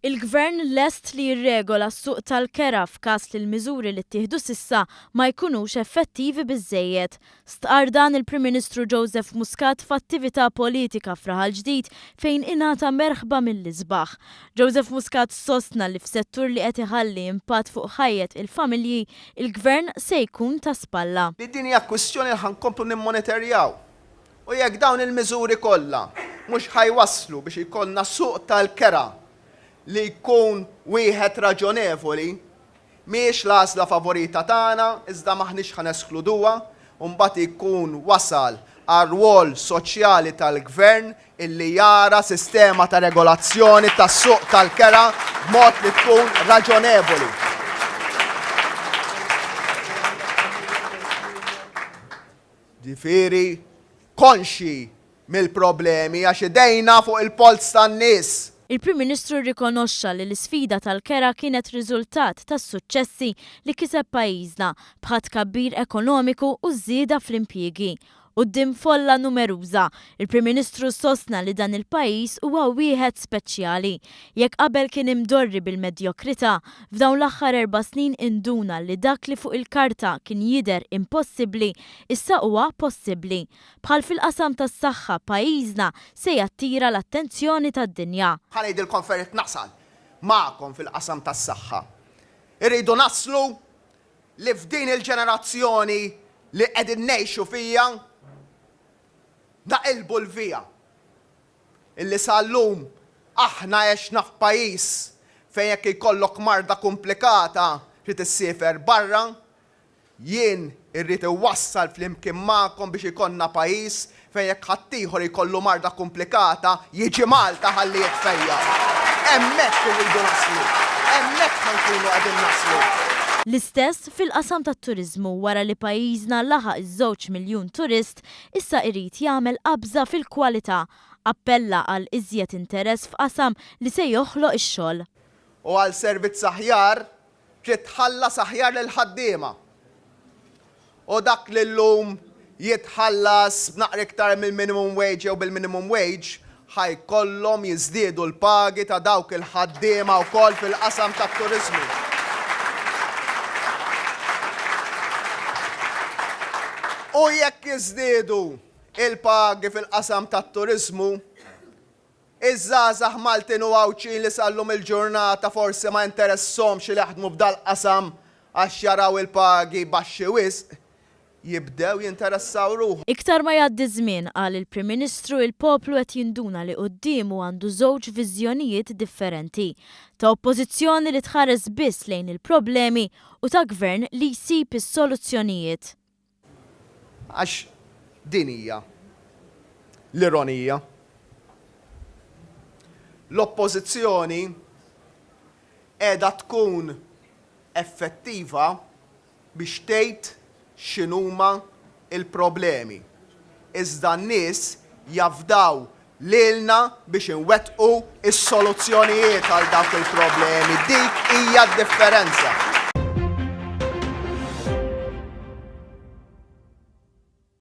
Il-Gvern lest li jirregola s-suq tal-kera f'każ li l-miżuri li ttieħdu s'issa ma jkunux effettivi biżżejjed. Stqarr dan il-Prim Ministru Joseph Muscat f'attività politika f'Raħal Ġdid fejn ingħata merħba mill-isbaħ. Joseph Muscat sostna li f'settur li qed iħalli impatt fuq ħajjet il-familji, il-Gvern se jkun ta' spalla. Li din hija kwistjoni li ħa nkomplu nimmonitorjaw. U jekk dawn il-miżuri kollha mhux ħa jwasslu biex ikollna suq tal-kera li jkun wieħed raġonevoli, mhijiex l-għażla favorita tagħna iżda m'aħniex ħa neskluduha u mbagħad jkun wasal għar-rwol soċjali tal-Gvern illi jara sistema ta' regolazzjoni tas-suq tal-kera b'mod li tkun raġonevoli. Ġifieri, konxji mill-problemi għax idejna fuq il-polz tan-nies. Il-Prim Ministru rrikonoxxa li l-isfida tal-kera kienet riżultat tas-suċċessi li kiseb pajjiżna bħat-tkabbir ekonomiku u ż-żieda fl-impjiegi. Quddiem folla numeruża, il-Prim Ministru sostna li dan il-pajjiż huwa wieħed speċjali. Jekk qabel kien imdorri bil-medjokrità, f'dawn l-aħħar erba' snin induna li dak li fuq il-karta kien jidher impossibbli, issa huwa possibbli. Bħal fil-qasam tas-saħħa, pajjiżna se jattira l-attenzjoni tad-dinja. Ħa ngħidilkom fejn irrid nasal magħkom fil-qasam tas-saħħa. Irridu naslu li f'din il-ġenerazzjoni li qegħdin ngħixu fiha naqilbu l-via. Illi sal-lum aħna għexna f'pajjiż fejn jekk jkollok marda komplikata trid issiefer barra, jien irrid iwassal flimkien magħkom biex ikollna pajjiż fejn jekk ħaddieħor jkollu marda komplikata jiġi Malta ħalli jitfejjaq. Hemmhekk irridu naslu. Hemmhekk ħa nkunu qegħdin naslu. L-istess fil-qasam tat-turiżmu wara li pajjiżna laħaq iż-żewġ miljun turist issa irid jagħmel qabża fil-kwalità. Appella għal iżjed interess f'qasam li se joħloq ix-xogħol. U għal servizz aħjar trid tħallas aħjar lill-ħaddiema. U dak li llum jitħallas b'naqra iktar mill-minimum wage jew bil-minimum wage, ħa jkollhom jiżdiedu l-pagi ta' dawk il-ħaddiema wkoll fil-qasam tat-turiżmu. U jekk jiżdiedu l-pagi fil-qasam tat-turiżmu, iż-żgħażagħ Maltin u Għawdxin li sal-lum il-ġurnata forsi ma interessahomx li jaħdmu f'dal-qasam għax jaraw il-pagi baxxi wisq, jibdew jinteressaw ruħhom. Iktar ma jgħaddi ż-żmien, qal il-Prim Ministru, il-poplu qed jinduna li quddiemu għandu żewġ viżjonijiet differenti. Ta' Oppożizzjoni li tħares biss lejn il-problemi u ta' Gvern li jsib is-soluzzjonijiet. Għax din hija l-ironija. L-Oppożizzjoni qiegħda tkun effettiva biex tgħid x'inhuma l-problemi, iżda n-nies jafdaw lilna biex inwettqu s-soluzzjonijiet għal dawk il-problemi. Dik hija d-differenza.